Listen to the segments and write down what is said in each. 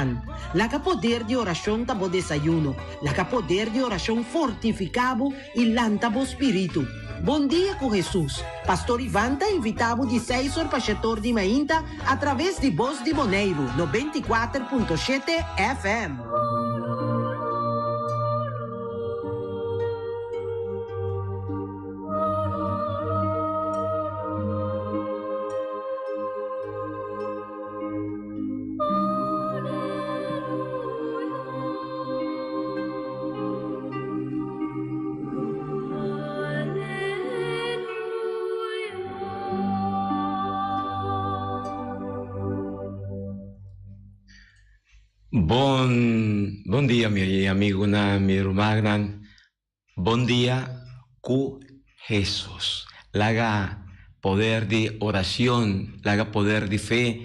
aan. Laga poder di orashon ta bo desayuno. Laga poder di orashon fortifiká bo i lanta bo spiritu. Bon dia ku Hesus! Pastor Ivan ta invitá bo di seis or pa shetor di mainta atraves di Bos di Boneiru 94.7 FM. Bon bon dia mi amigunan, mi rumannan. Bon dia ku Hesus. Laga poder di oracion, laga poder di fe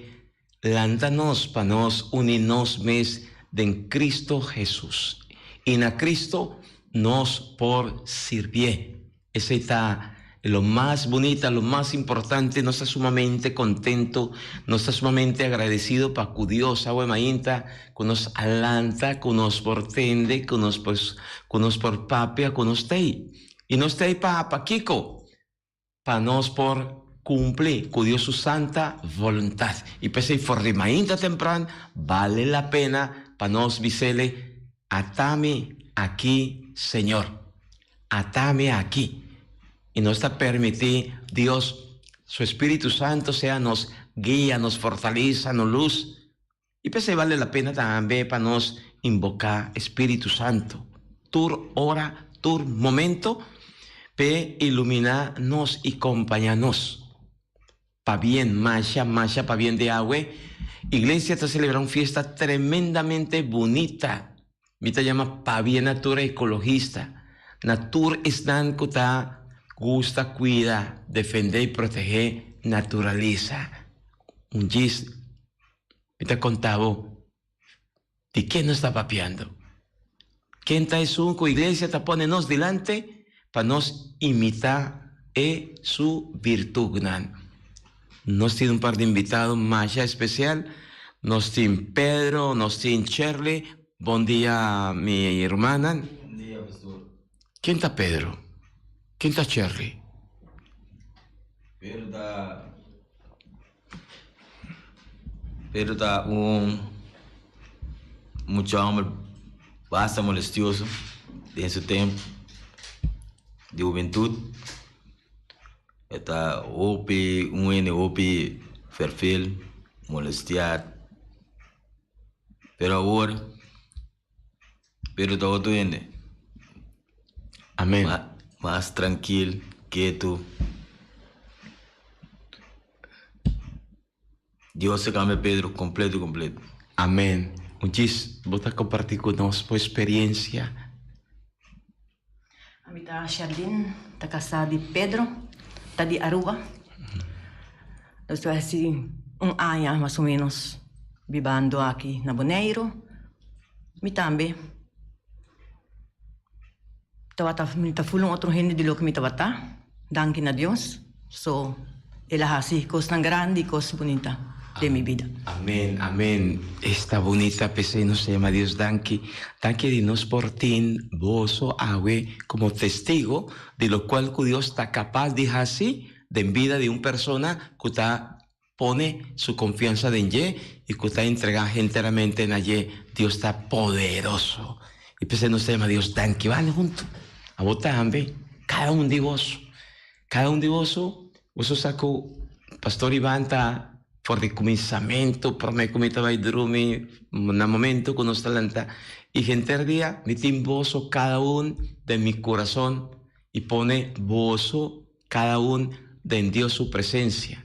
lanta nos pa nos uni nos mes den Cristo Hesus. Y na Cristo nos por sirbié. Esei ta lo mas bunita, lo mas importante. Nos ta sumamente contento, nos ta sumamente agradecido pa cu Dios awe mainta cu nos a lanta, cu nos por tende, cu nos por, cu nos por papia, cu nos t'ei. Y nos t'ei pa pakico? Pa nos por cumpli cu Dios su santa voluntad. Y p'esei for di mainta tempran bale la pena pa nos bis'Ele, Atami aki, Señor. Atami aki. Y nos ta permiti Dios su Espíritu Santo sea nos guia, nos fortaleza, nos luz. Y p'esei bale la pena tambe pa nos invoca Espíritu Santo tur ora, tur momento, p'e ilumina nos y compaña nos. Pabien, masha, masha pabien di awe. Iglesia ta celebra un fiesta tremendamente bunita. Mi ta yama pabien na tur ecologista, na tur esnan cu ta gusta cuida, defende y protege naturalesa. Un djis mi ta conta bo di ken nos ta papiando. Ken ta esun cu iglesia ta pone nos dilante pa nos imita e su virtudnan. Nos tin un par di invitado masha especial. Nos tin Pedro, nos tin Shirley. Bon dia mi rumannan. Bon dia pastor. Ken ta Pedro? Ken ta Shirley? Pedro ta Pedro ta un mucha homber basta molestioso den su tempo di hubentud. E ta hopi un hende hopi ferfel, molestiar. Pero awor Pedro ta otro hende. Amen. Mas trankil, ketu. Dios a cambia Pedro completo completo. Amen. Un djis bo ta comparti cu nos bo experiencia. Ami ta Sherlyn, ta casá di Pedro, ta di Aruba. Nos ta haci un aña mas o menos bibando aki na Boneiru. Mi tambe tabata, mi ta ful un otro hende di loke mi tabata. Danki na Dios. So, el a hasi kosnan grandi, kos bunita den mi bida. Amen, amen. Esta bunita p'esei nos ta yama Dios danki. Danki di nos por tin boso awe komo testigo di lokual ku Dios ta kapas di hasi den bida di un persona ku ta pone su konfiansa den dje i ku ta entregá henteramente na dje. Dios ta poderoso. I p'esei nos ta yama Dios danki. Bani huntu. Abo tambe, kada un di boso. Kada un di boso, boso sa ku Pastor Ivan ta for di kuminsamentu, promé ku mi ta bai drumi, na momentu ku nos ta lanta. I henter dia mi tin boso kada un den mi kurason i pone boso Kada un den Dios su presencia.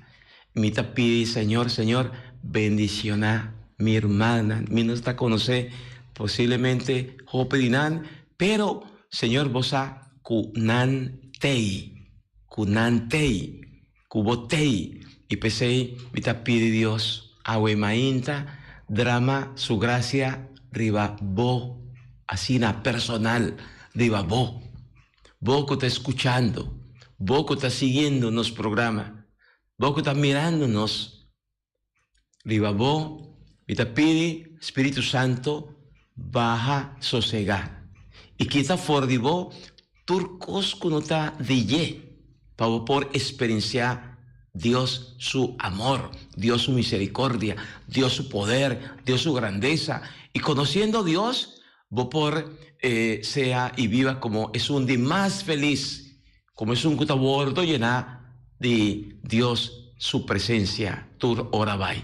Mi ta pidi Señor, Señor, bendiciona mi hermana. Mi no ta conoce posiblemente hopi di nan, pero Señor bo sa cu nan tey, cu nan tey, cu bo tey. Y p'esey mi ta pidi Dios awe mainta drama su gracia riba bo, asina personal riba bo. Bo ku ta skuchando, bo ku ta siguiendo nos programa, bo ku ta mirando nos, riba bo mi ta pidi. Spiritu Santo baha sosegá i kita for di bo tur kos ku no ta di dje pa bo por eksperensiá Dios su amor, Dios su miserikordia, Dios su poder, Dios su grandesa. I konosiendo Dios, bo por sea i biba komo esun di mas felis, komo esun ku ta wòrdu yená di Dios su presensia tur ora bai.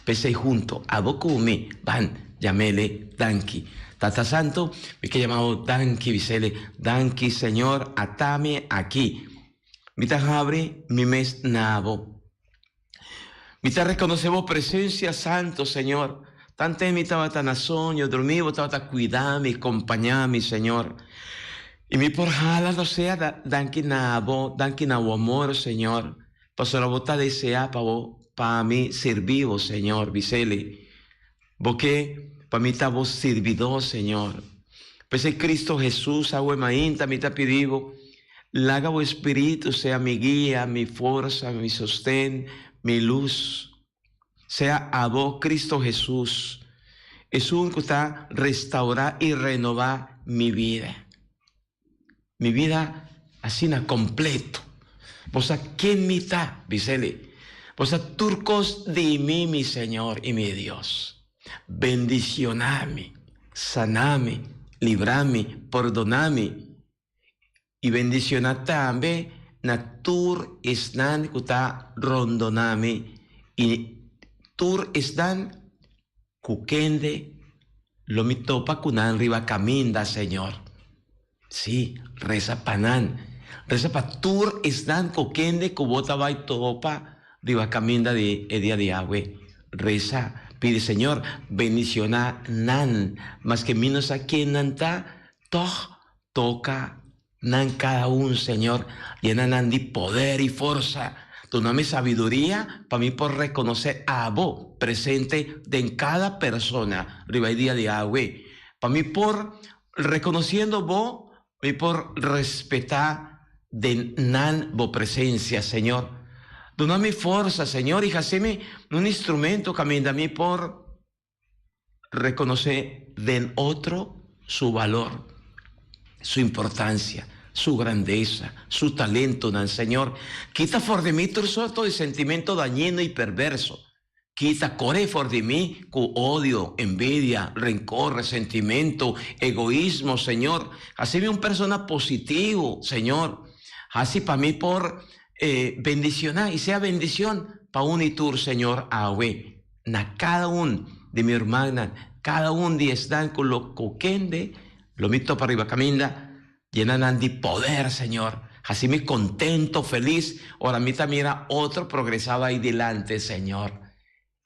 P'esei hunto, abo ku mi, ban yam'Ele danki. Tata Santu, mi ke yama bo danki, bis'Ele, Danki, Señor, ata mi aki. Mi ta habri mi mes na bo. Mi ta rekonosé bo presensia santu, Señor. Tanten mi tabata na soño, drumí, bo tabata kuida mi, kompañá mi, Señor. I mi por hala rosea danki na bo, danki na bo amor, Señor, pasobra bo ta deseá pa bo, pa mi sirbi bo, Señor. Bis'Eli, Bo ke pa mi ta bo sirbidó, Señor. P'esei Cristo Hesus, awe mainta mi ta pidi bo, laga bo Espíritu sea mi guia, mi forsa, mi sosten, mi lus. Sea abo, Cristo Hesus, esun ku ta restaurá i renová mi bida. Mi bida asina completo. Bo sa ken mi ta, bis'Eli. Bo sa tur cos di mi, mi Señor i mi Dios. Bendiciona mi, sana mi, libra mi, pordona mi, i bendiciona tambe na tur esnan cu ta rondona mi i tur esnan Ku kende lo mi topa ku nan riba kaminda, Señor? Sí, resa pa nan. Resa pa tur esnan ku kende ku bo ta bai topa riba kaminda di e dia di awe. Resa, pidi Señor bendicioná nan. Maske mi no sa ken nan ta, tòg toka Nan kada un, Señor, yena nan di poder i forsa. Duna mi sabiduria pa mi por rekonosé Abo presente den kada persona riba e dia di awe. Pa mi por, rekonosiendo Bo, mi por respetá den nan Bo presensia, Señor. Duna mi forsa, Señor, i hasi mi un instrumento kaminda mi por Rekonosé den otro su balor, su importansia, su grandesa, su talentonan. Señor, kita for di mi tur sorto di sentimento dañino i perverso. Kita, kore for di mi ku odio, envidia, renkor, resentimentu, egoismo, Señor. Hasi mi un persona positivo, Señor. Hasi pa mi por bendicioná i sea bendicion pa un i tur, Señor, awe. Na kada un di mi rumannan, kada un di esnan ku lo kokende, lo mi topa riba kaminda, yena nan di poder, Señor. Hasi mi kontento, felis, ora mi ta mira otro progresá bai dilante, Señor.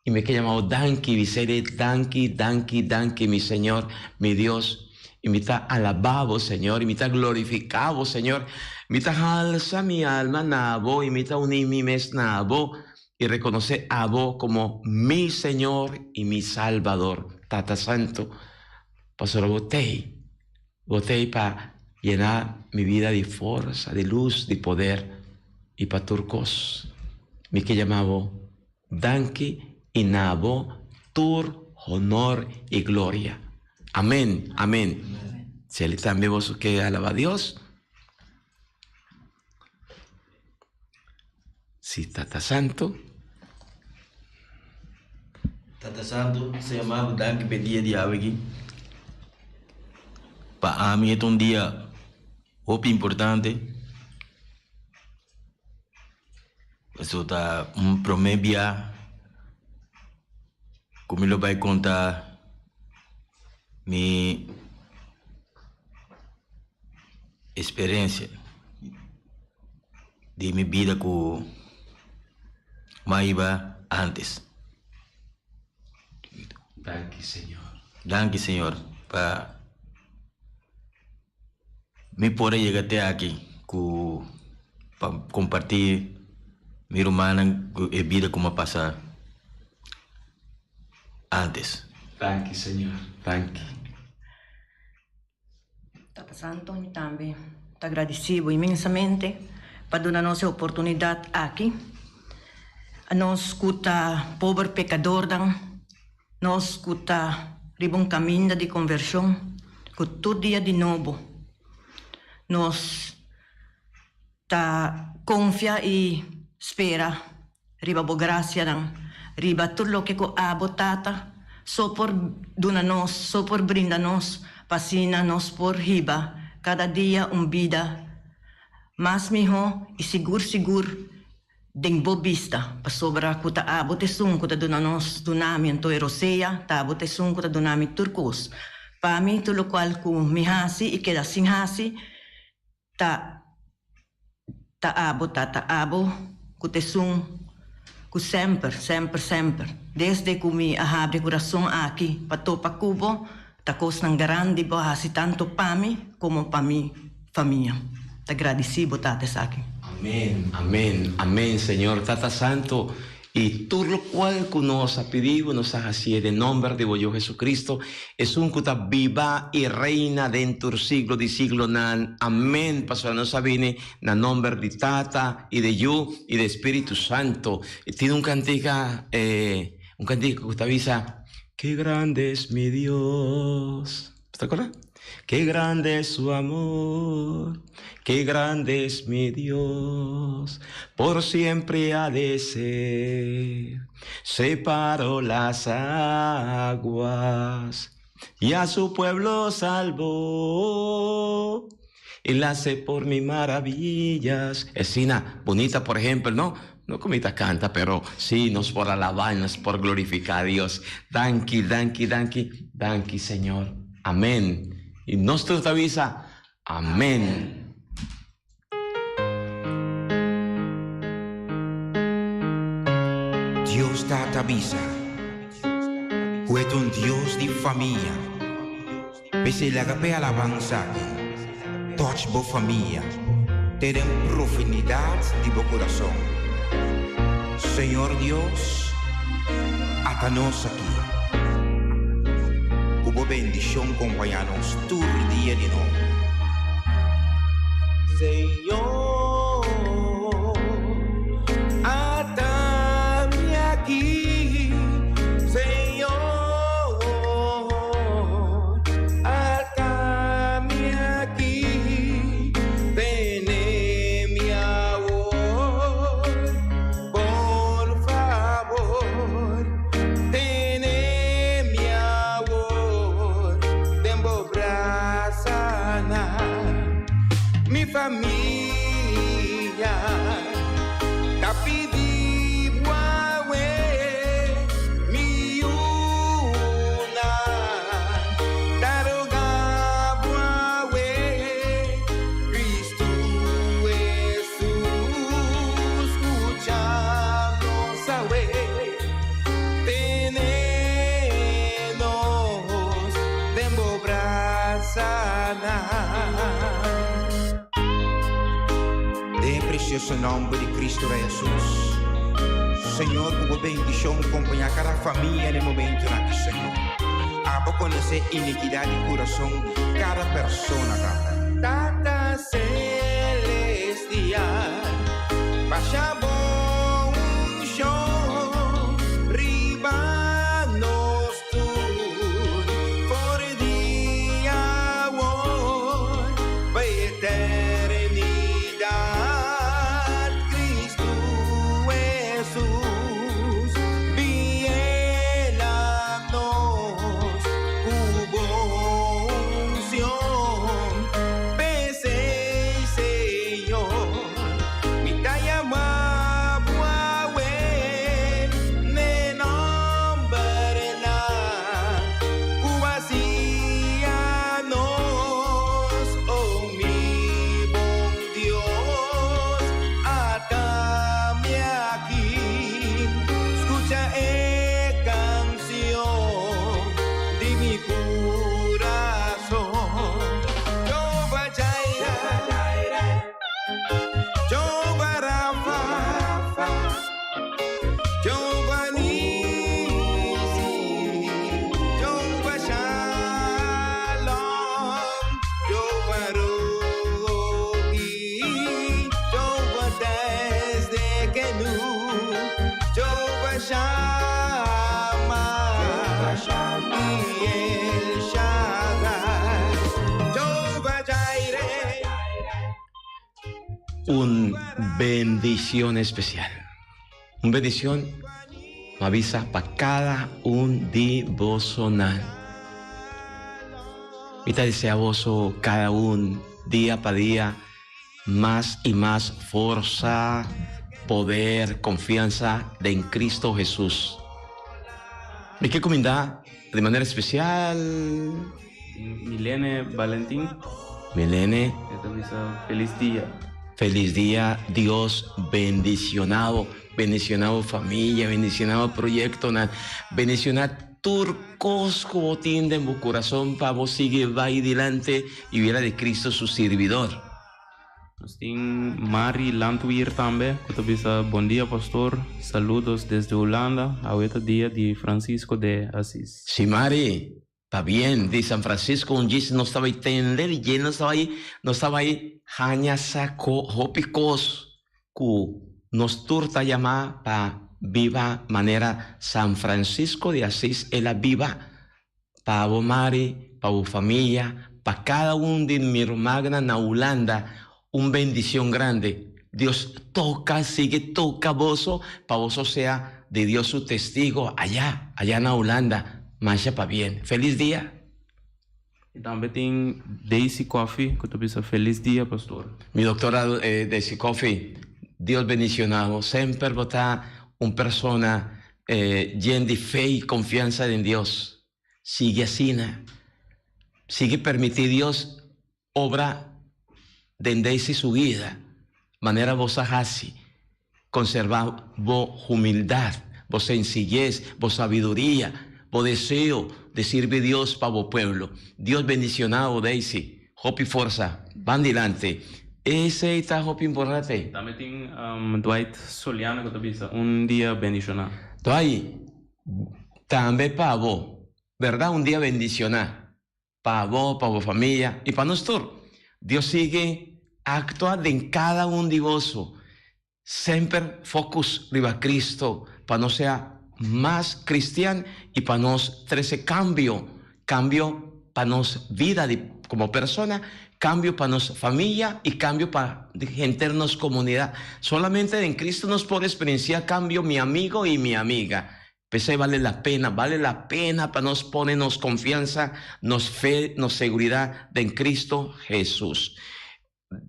I mi ke yama Bo danki, bis'E danki, danki, danki, mi Señor, mi Dios. I mi ta alabá Bo, Señor, i mi ta glorifiká Bo, Señor. Mi ta halsa mi alma na Bo i mi ta uní mi mes na Bo. I rekonosé abo komo mi Señor i mi Salbador. Tata Santu, pasobra bo t'ei, bo t'ei pa yena mi bida di forsa, di lus, di poder i pa tur kos. Mi ke yama bo danki i na bo tur honor i gloria. Amen, amen. Seli tambe boso ke alaba Dios. Si Tata Santo. Tata Santo, se yama bo danki p'e dia di awe aki. Pa ami e ta un dia hopi importante. Pasobra ta un prome bia ku mi lo bai konta mi Experiencia di mi bida ku mi a hiba antes. Danki Señor. Danki Señor pa mi por a yega te aki ku pa komparti mi rumannan ku e bida ku mi a pasa antes. Danki Señor, danki. Tata Santo, mi tambe ta gradisí bo inmensamente pa duna nos e oportunidat aki. Anos ku ta pober pekadornan, Nos ku ta riba un kaminda di konvershon ku tur dia di nobo nos ta konfia i spera riba bo grasianan, riba tur loke ku abo, Tata, so por duna nos, so por brinda nos, pa asina nos por hiba kada dia un bida mas mihó i sigur sigur den bo bista, pasobra ku ta abo ta esun ku ta duna nos, duna mi anto e rosea, ta abo ta esun ku ta duna mi tur kos. Pa mi, tur lokual ku mi hasi i keda sin hasi, ta ta abo, ta ta abo ku ta esun ku semper, semper, semper, desde ku mi a habri kurason aki pa topa ku bo, ta kosnan grandi bo a hasi tantu pa mi komo pa mi famia. Ta gradisí bo Tata esaki. Amen, amen, amen Señor Tata Santo y tur locual cu nos a pidi bo nos a hacié den nomber di bo Yu Jesucristo esun cu ta biba y reina den tur siglo di siglonan amen pasobra nos a bini na nomber di Tata y di Yu y di Spiritu Santo y tin un cantica eh un cantica cu ta bisa Que grande es mi Dios bo ta acorda? Qué grande es su amor, qué grande es mi Dios, por siempre ha de ser. Separó las aguas y a su pueblo salvó. Él hace por mí maravillas. Esina bunita, por ejemplo, no? No cu mi ta canta, pero sí nos por alaba y nos por glorifica a Dios. Danki, danki, danki, danki Señor. Amén. Y nos tur ta bisa, Amén. Dios Tata bisa cu e ta un Dios di famia. P'esei laga p'e alabansa aki touch bo famia te den profundidad di bo curason. Señor Dios, ata nos aki. Cu bo bendicion compaña nos tur dia di nobo. Señor, ata mi aki, Señor. Ata mi aki, tene mi awor, por fabor, tene mi awor, den bo brasanan, mi famia ta pidi bo awe. Mi yunan ta roga bo awe, Cristo Jesus, scucha nos awe, tene nos den bo brasanan. Den e precioso nomber di Cristo Rey Jesus, Señor cu bo bendicion compaña cada famia na e momentonan aki, Señor. Abo conoce iniquidad di curason di cada persona, Tata. Tata Celestial, basha bo uncion riba nos tur for di awor pa eternidad. Cristo Jesus, biela nos cu bo uncion. P'esey, Señor, mi ta yama. Un bendicion especial. Un bendicion ma bisa pa cada un di bosonan. Mi ta desea boso cada un dia pa dia mas y mas forsa, poder, confiansa den Cristo Jesus. Mi ke cuminda di manera especial. Milene Valentin. Milene. E ta bisa feliz dia. Feliz dia, Dios bendiciona bo, bendiciona bo familia, bendiciona bo proyectonan, bendiciona tur cos cu bo tin den bo curason pa bo sigui bay dilante y bira di Cristo su sirbidor. Nos tin Mari Landweer tambe cu ta bisa bon dia pastor, saludos desde Hulanda, awe ta dia di Francisco de Asis. Si Mari, Ta bien, di San Francisco un djis nos ta bay tende di dje nos ta bay nos ta bay haña sa ko hopi kos ku nos tur ta yama pa biba manera San Francisco de Asis el a biba pa bo mari pa bo famia pa kada un di mi rumannan na Hulanda un bendicion grandi Dios toka sigui toka boso pa boso sea di Dios su testigo aya aya na Hulanda masha pabien feliz dia. Y tambe tin Daisy Coffie cu ta bisa feliz dia pastor. Mi doctora Daisy Coffie Dios bendiciona bo semper bo ta un persona yen di fe y confianza den Dios sigui asina sigui permiti Dios Obra den Daisy su vida, manera bo sa hasi, konservá bo humildat, bo sensiyes, bo sabiduria, bo deseo di sirbi Dios pa bo pueblo. Dios bendishoná bo Daisy. Hopi forsa. Ban dilanti. Esei ta hopi importante. Tambe tin Dwight Soliano ku ta bisa un dia bendishoná. Dwight, tambe pa bo. Bèrdat un dia bendishoná. Pa bo, pa bo famia i pa nos tur. Dios sigui aktua den kada un di boso. Semper focus riba Cristo pa nos sea mas cristian i pa nos trese cambio, cambio pa nos vida di como persona, cambio pa nos famia i cambio pa henter nos comunidad. Solamente den Cristo nos por experiencia cambio mi amigo i mi amiga. P'esei bale la pena, bale la pena pa nos pone nos konfiansa, nos fe, nos seguridat den Kristu Hesus.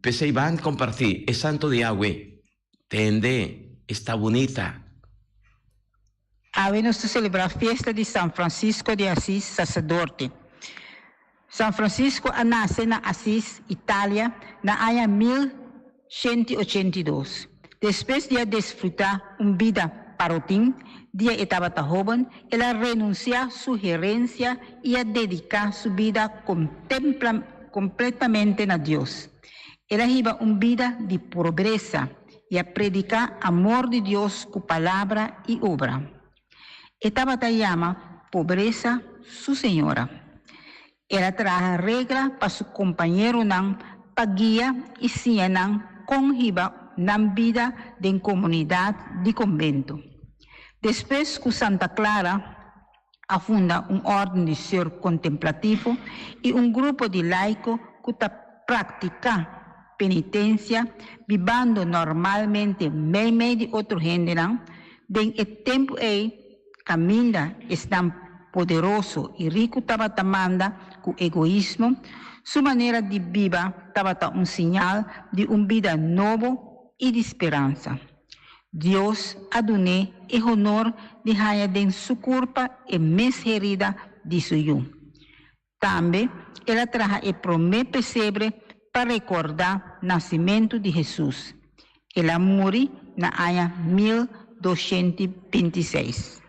P'esei ban kompartí e santo di awe. Tende, esta bunita. Awe nos ta selebrá fiesta di San Francisco di Asis, saserdote. San Francisco a nase na Asis, Italia, na aña 1182. Despues di a desfrutá un bida parotin dia e tabata hóben, el a renunsiá su herensia i a dediká su bida kompletamente na Dios. El a hiba un bida di pobresa i a prediká amor di Dios ku palabra i obra. E tabata yama pobresa su señora. El a traha regla pa su kompañeronan pa guia i siña nan kon hiba nan bida den komunidat di konbento. Despues ku Santa Clara a funda un órden di seur kontemplativo i un grupo di laiko ku ta praktiká penitensia bibando normalmente meimei di otro hendenan, den e tempu ei kaminda esnan poderoso i riku tabata manda ku egoismo, su manera di biba tabata un siñal di un bida nobo i di speransa. Dios a dun'é e honor di haña den su kurpa e mes herida di su yu. Tambe el a traha e promé pesebre pa rekordá nasimentu di Hesus. El a muri na aña 1226.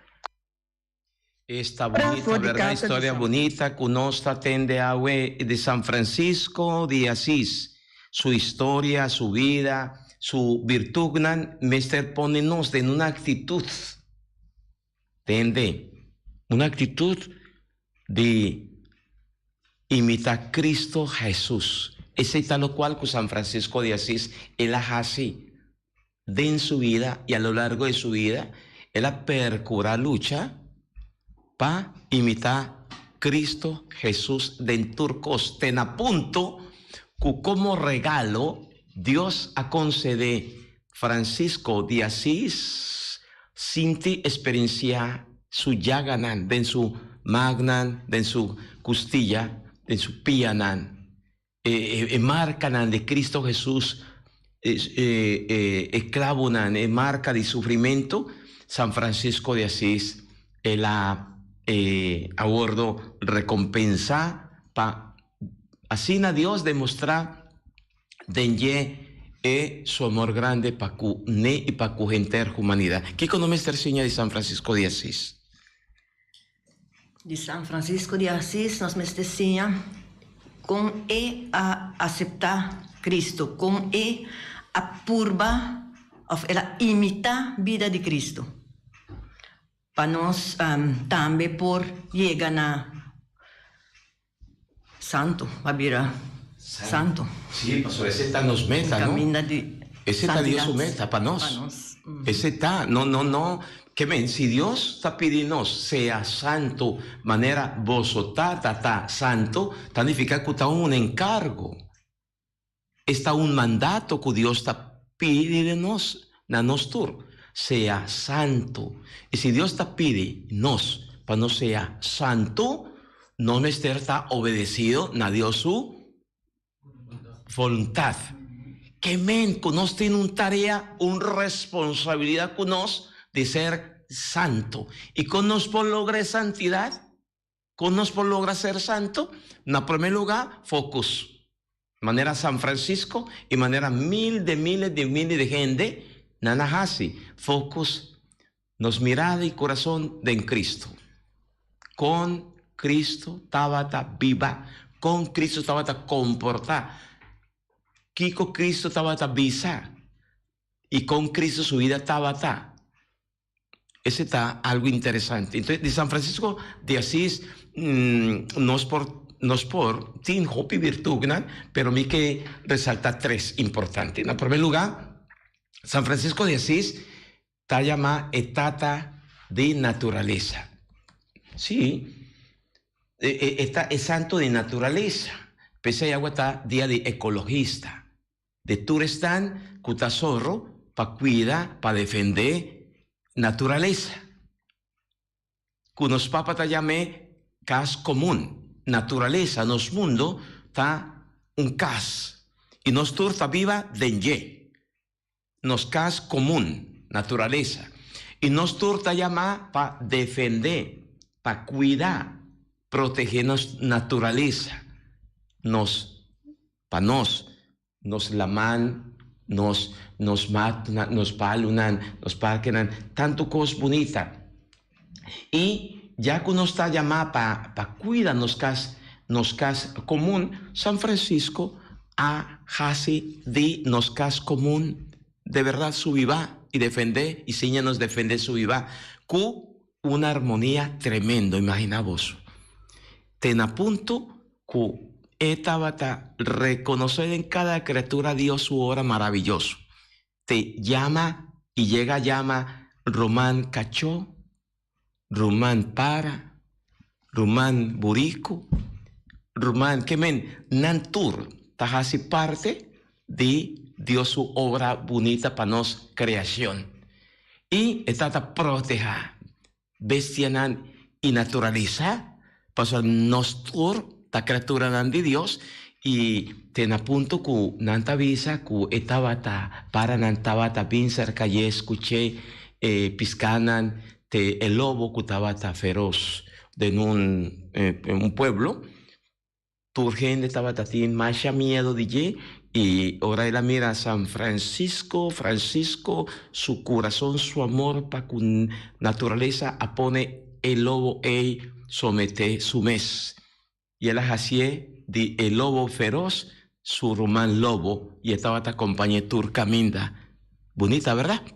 Esta bunita, berdad? Historia bunita ku nos ta tende awe di San Francisco di Asis. Su historia, su vida, su birtutnan mester pone nos den un aktitut. Tende, un aktitut di imitá Cristo Hesus. Esei ta lokual ku San Francisco di Asis el a hasi den su bida i a lo largo di su bida el a perkurá lucha pa imitá Cristo Hesus den tur kos, te na punto ku komo regalo. Dios a concede Francisco di Asis sinti experiencia su yaganan den su magnan, den su custilla, den su pianan. E, e, e marcanan di Cristo Jesus, e, e, e clavonan, e marca di sufrimento, San Francisco de Asís, el a, e, a wordo recompensa pa asina Dios demostra den dje e su amor grande pa cu ne y pa cu henter humanidad. Kico no mester siña di San Francisco de Asís? Di San Francisco di Asís nos mester siña con e a acepta Cristo, con e a purba of el a imita bida di Cristo, pa nos tambe por yega na santo, pa bira santo. Sí, pasobra ese ta nos meta, no? Caminda di Ese ta Dios su santidad. meta pa nos. Pa nos. Ese ta, no, no, no. Ke men, si Dios ta pidi nos sea santo manera boso Tata ta santo, ta nifica cu ta un encargo. Esta un mandato cu Dios ta pidi di nos, na nos tur, sea santo. Y si Dios ta pidi nos pa nos sea santo, nos mester ta obedecido na Dios su voluntad. Ke men cu nos tin un tarea, un responsabilidad cu nos di ser santo. Y con nos por logra e santidad? Kon nos por logra ser santu? Na promé lugá, focus. Manera San Francisco i manera mil de miles de miles de hende nan a hasi, focus nos mirada i kurason den Cristo. Kon Cristo tabata biba, kon Cristo tabata komportá, kiko Cristo tabata bisa i kon Cristo su bida tabata. Ese ta algo interesante. Entonces, di San Francisco de Asís, nos por, nos por tin hopi virtudnan, pero mi ke resalta tres importante. Na primer lugar, San Francisco de Asís ta yama e tata di naturalesa. Sí, e, e, e ta e santo di naturalesa. P'esei awe ta dia di ecologista. De tur esnan ku ta zorro pa kuida, pa defendé naturalesa. Ku nos papa ta yam'é kas komun. Naturalesa, nos mundo ta un kas i nos tur ta biba den dje. Nos kas komun, naturalesa. I nos tur ta yamá pa defendé, pa kuida, protegé nos naturalesa, nos, pa nos, nos laman, nos, nos matnan, nos palunan, nos parkenan, tantu kos bunita. I ya ku nos ta yamá pa, pa kuida nos kas, nos kas komun, San Francisco a hasi di nos kas komun de bèrdat su bibá i defendé i siña nos defendé su bibá ku un armonia tremendo. Imaginá boso, te na punto ku e tabata rekonosé den kada kriatura Dios su obra maraviyoso. Te yama y yega yama ruman cachó, ruman para, ruman burico, ruman ke men nan tur ta haci parte di Dios su obra bunita pa nos creacion. Y e ta ta proteha bestianan y naturalesa, pasobra nos tur ta criaturanan di Dios y te na punto cu nan ta bisa cu e tabata para nan tabata bin cerca dje scuche e piscanan te e lobo cu tabata feroz den un un pueblo. Tur hende tabata tin masha miedo di dje i ora el a mira San Francisco, Francisco su kurason, su amor pa ku naturalesa a pone e lobo ei someté su mes. I el a hasié di e lobo feros su ruman lobo i e tabata kompañ'é tur kaminda. Bunita, bèrdat?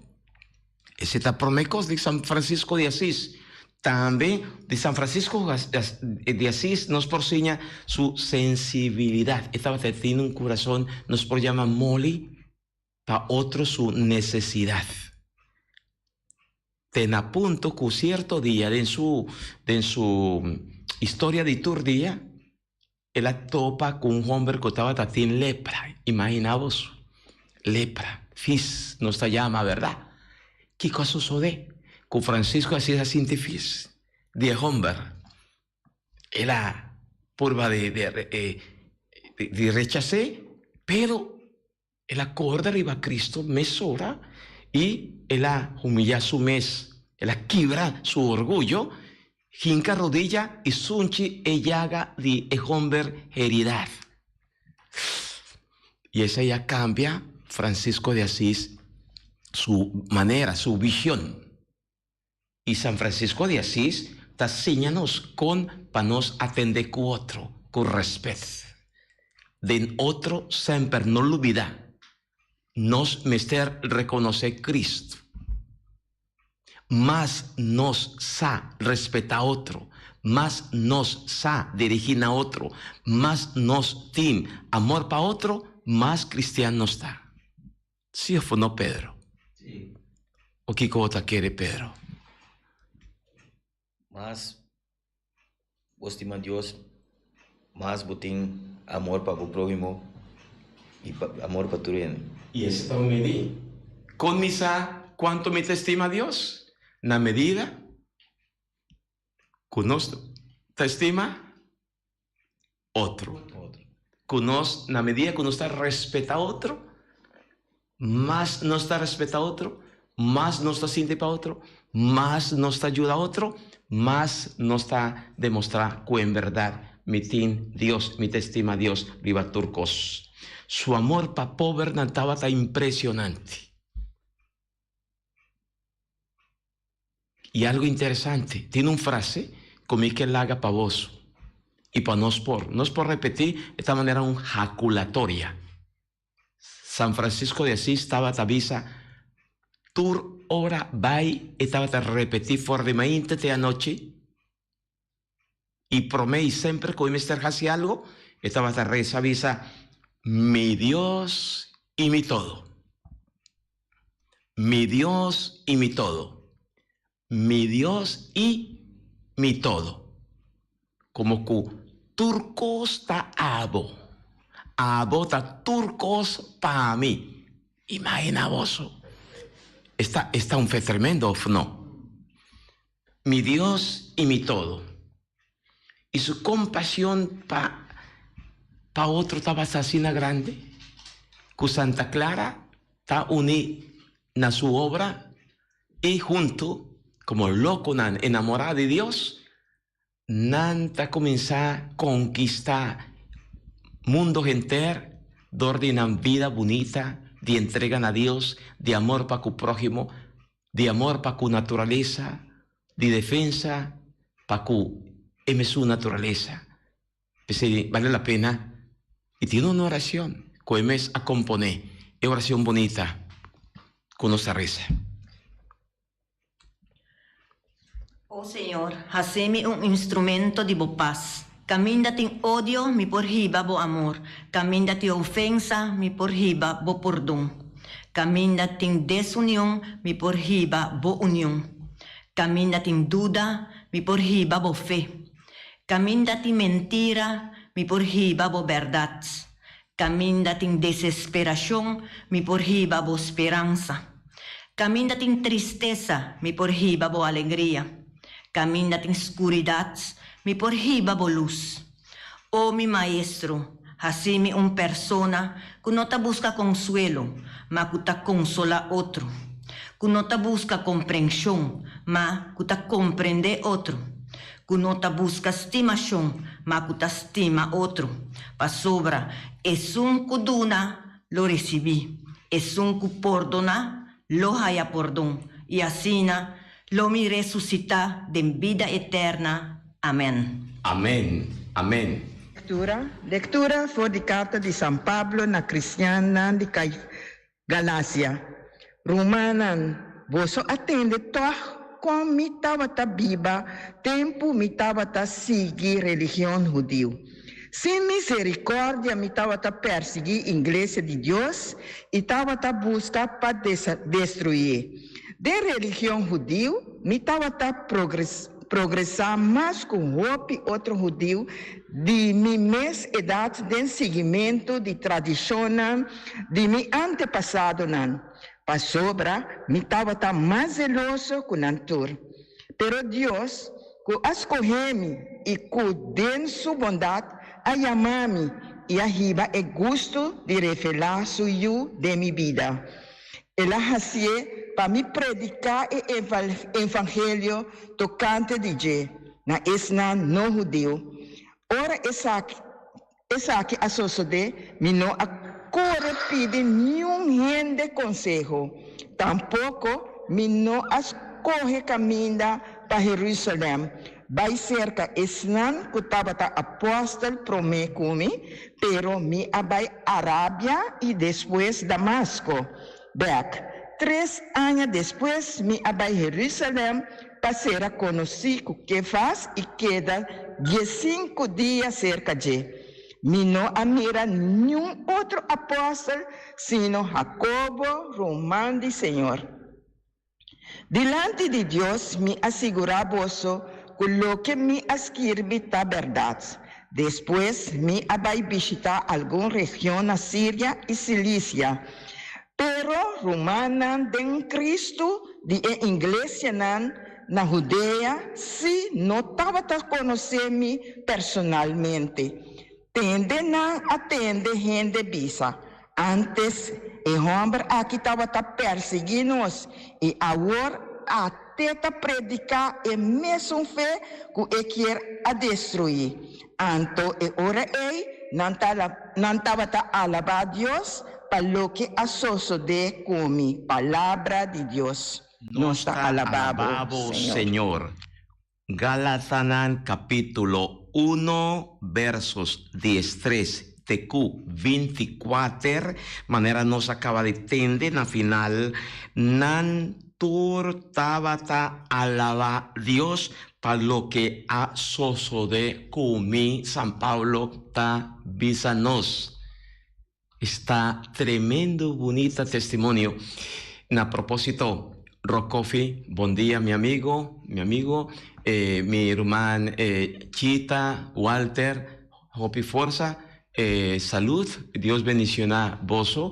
Ese ta promé kos di San Francisco di Asis. Tambe di San Francisco di Asis nos por siña su sensibilidat. E tabata tin un kurason, nos por yama moli pa otro su nesesidat. Te na punto ku sierto dia den su den su historia di tur dia, el a topa ku un homber ku tabata tin lepra. Imagina boso. Lepra, fis, nos ta yama, bèrdat? Kiko a sosodé ku Francisco de Asís a sinti fis di e hòmber? El a purba di di rechas'é, pero el a kòrda riba Cristo mesora i el a humiyá su mes, el a kibra su orguyo, hinka rodilla i sunchi e yaga di e hòmber heridat. I esei a kambia Francisco de Asís su manera, su vision. I San Francisco de Asís ta siña nos kon pa nos atendé ku otro ku rèspèt. Den otro semper no lubidá, nos mester rekonosé Cristo. Mas nos sa respetá otro, mas nos sa dirigí na otro, mas nos tin amor pa otro, mas cristian nos ta. Sí of no, Pedro? Sí. O kiko bo ta kere, Pedro? Mas bo stima Dios, mas bo tin amor pa bo próhimo i amor pa tur hende. I esei ta un medí. Kon mi sa kuantu mi ta stima Dios? Na medida ku nos ta stima otro. Ku nos, na medida ku nos ta respetá otro, mas nos ta respetá otro, mas nos ta sinti pa otro, mas nos ta yuda otro, mas nos ta demostrá ku en bèrdat mi tin Dios, mi ta estima Dios riba tur kos. Su amor pa pobernan tabata impresionante. I algu interesante, tin un frase ku mi ke laga pa boso i pa nos por. Nos por repetí e ta manera un jakulatoria. San Francisco de Asis tabata bisa tur ora bai e tabata repetí for di mainta te anochi i promé i semper ku e mester hasi algu e tabata resa bisa, Mi Dios i mi todo. Mi Dios i mi todo. Mi Dios i mi todo. Komo ku tur kos ta abo. Abo ta tur kos pa mi. Imagina boso. Esta, esta un fe tremendo, of no? Mi Dios i mi todo. I su kompashon pa pa otro tabata asina grandi ku Santa Clara ta uní na su obra i huntu, komo lokonan enamorá di Dios, nan ta kuminsá konkistá mundu henter dor di nan bida bunita di entrega na Dios, di amor pa ku próhimo, di amor pa ku naturalesa, di defensa pa ku e mesun naturalesa. P'esei bale la pena i tin un oracion ku e mes a komponé, e oracion bunita ku nos ta resa. O Señor, hasi mi un instrumento di bo pas. Kaminda tin odio, mi por hiba bo amor. Kaminda tin ofensa, mi por hiba bo pordon. Kaminda tin desunion, mi por hiba bo union. Kaminda tin duda, mi por hiba bo fe. Kaminda tin mentira, mi por hiba bo bèrdat. Kaminda tin desesperashon, mi por hiba bo speransa. Kaminda tin tristesa, mi por hiba bo alegria. Kaminda tin skuridat, mi por hiba bo lus. O mi Maestro, hasi mi un persona ku no ta buska konsuelo, ma ku ta konsolá otro, ku no ta buska komprenshon, ma ku ta komprendé otro, ku no ta buska stimashon, ma ku ta stima otro, pasobra esun ku duna lo risibí, esun ku pordoná lo haya pordon, i asina lo mi resusitá den bida eterna. Amèn. Amèn, amèn. Lektura, Lektura for di karta di San Pablo na kristiannan di Galasia. Rumannan, boso a tende tòg kon mi tabata biba tempu mi tabata sigui religion hudiu. Sin miserikòrdia mi tabata persiguí Iglesia di Dios i tabata buska pa destruyé. Den religion hudiu mi tabata. progresá mas ku hopi otro hudiu di mi mes edat den siguimentu di tradishonnan di mi antepasadonan, pasobra mi tabata mas zeloso ku nan tur. Pero Dios, ku a skohé mi i ku den su bondat a yama mi i a hiba e gustu di revelá su Yu den mi bida, El a hasié pa mi prediká e evangelio tokante di dje na esnan no hudiu. Ora esaki esaki a sosodé, mi no a kore pidi niun hende konseho, tampoko mi no a skohe kaminda pa Herúsalèm bai serka esnan ku tabata apòstel promé ku mi, pero mi a bai Arabia i despues Damasko. Bèk, tres aña despues mi a bai Herúsalèm pa sera konosí ku Kefas i keda diesinku dia serka dje. Mi no a mira niun otro apòstel sino Hakobo, ruman di Señor. Dilanti di Dios mi a sigurá boso ku loke mi a skirbi ta bèrdat. Despues mi a bai bishitá algun region na Siria i Silisia. Pero rumannan den Kristu di e iglesianan na Hudea sí no tabata konosé mi personalmente. Tende nan a tende hende bisa, Antes e hòmber aki tabata persiguí nos, i awor at'é ta prediká e mesun fe ku e kier a destruí. Anto e ora ei nan nan tabata alabá Dios pa loke a sosodé ku mi. Palabra di Dios. Nos ta alabá bo, Señor. Galatanan capítulo uno versos diestres te cu 24, manera nos a caba di tende na final, nan tur tabata alaba Dios pa loke a sosode cu mi, San Pablo ta bisa nos. Esta tremendo bunita testimonio. Na propósito, Rock Coffee, bon dia mi amigo, mi amigo, eh, mi ruman eh, Chita, Walter, hopi forsa, eh, salud, Dios bendiciona boso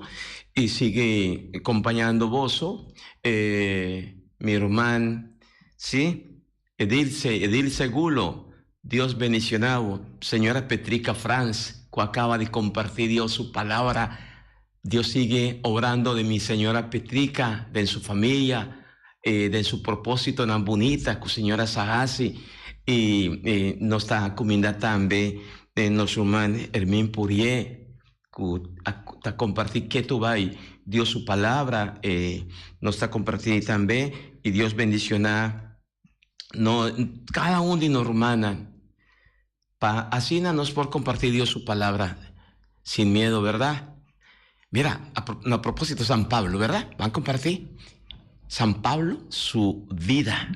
y sigue acompañando boso, eh, mi ruman, sí, Edilce, Edilce Gulo, Dios bendiciona bo. Señora Petrica Frans, cu acaba di comparti Dios su palabra. Dios sigue obrando den mi señora Petrica, den su familia, den su propositonan bunita cu señora sa haci. Y nos ta cuminda tambe nos ruman Hermin Purier, cu ta comparti ketu bay Dios su palabra. Nos ta comparti tambe y Dios bendiciona no, cada un di nos rumannan, pa asina nos por comparti Dios su palabra sin miedo, verdad? Mira, a, a propósito San Pablo, verdad? Van compartir San Pablo su vida.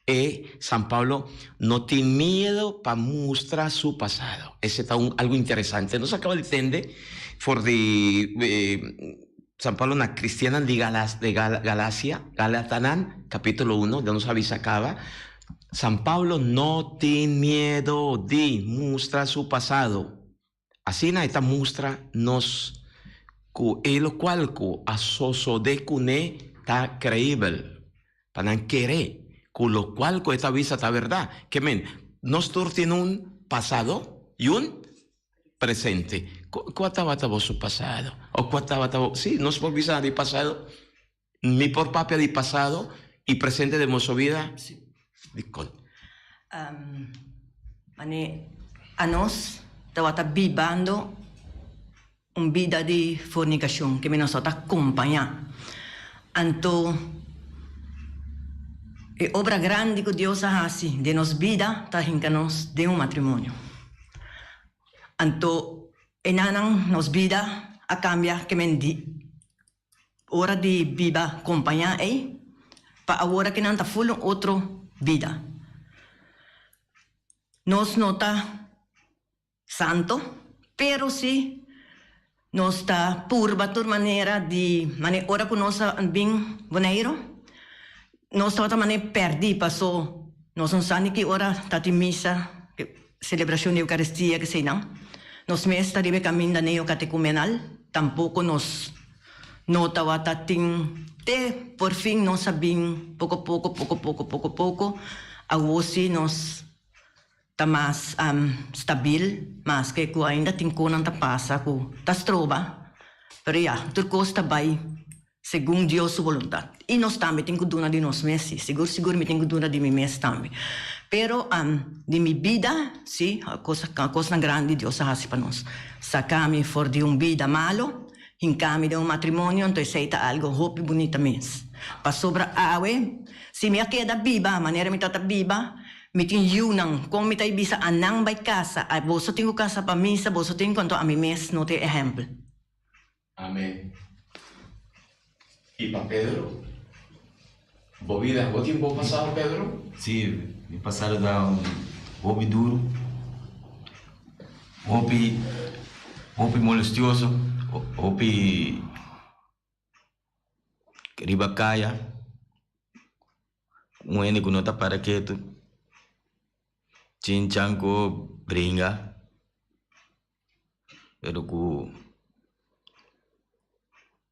E San Pablo no tin miedo pa mustra su pasado. Ese ta un, algo interesante. Nos acaba di tende for di eh, San Pablo na cristiannan di Galas, di Gal, Galacia, Galatanan, capítulo 1, ya nos avisa caba. San Pablo no tin miedo di mustra su pasado. Asina e ta mustra nos cu e locual cu a sosode cune ta creibel, pa nan kere cu locual cu e ta bisa ta berdad. Ke men, nos tur tin un pasado y un presente. Cua tabata boso pasado? O cua tabata bo, sí, nos por bisa di pasado. Mi por papia di pasado y presente den boso bida? Sí. Dicon? Um, mane anos tabata bibando un bida di fornicacion ke mi nos tabata acompaña. Anto e obra grandi cu Dios a haci den nos bida ta hinca nos den un matrimonio. Anto enanan nos bida a cambia ke men di Ora di biba kompañá ei, pa awor aki nan ta ful un otro bida. Nos no ta santo, pero si nos ta purba tur manera di mane ora ku nos a bin Boneiru, nos tabata mane pèrdí paso. Nos no sa ni ki ora ta tin misa, selebrashon di Eukaristia, keseinan. Nos mes ta riba e kaminda neokatekumenal, tampoko nos no tawata tin te por fin nos a bin poko poko, poko poko, poko poko, awor si nos ta mas stabil, maske ku ainda tin konan ta pasa ku ta stroba, pero ya, tur kos ta bai segun Dios su boluntat. I nos tambe tin ku duna di nos mes, si, sigur sigur mi tin ku duna di mi mes tambe. Pero di mi bida, si, kos kosnan grandi Dios a hasi pa nos. Saka mi for di un bida malo, hinka mi den un matrimonio, anto esei ta algo hopi bunita mes. Pasobra awe, si mi a keda biba manera mi tabata biba, Mi tin yiunan, kon mi ta bisa a nan bai kasa, a boso tin ku kasa pa misa, boso tin ku, anto ami mes no ta e ehèmpel. Amen. I pa Pedro? Bo bida, bo tin bo pasado, Pedro? Sí, mi pasado ta un hopi duru, hopi, hopi molestioso, hopi riba kaya. Un hende ku no ta para ketu, chinchan ku bringa, pero ku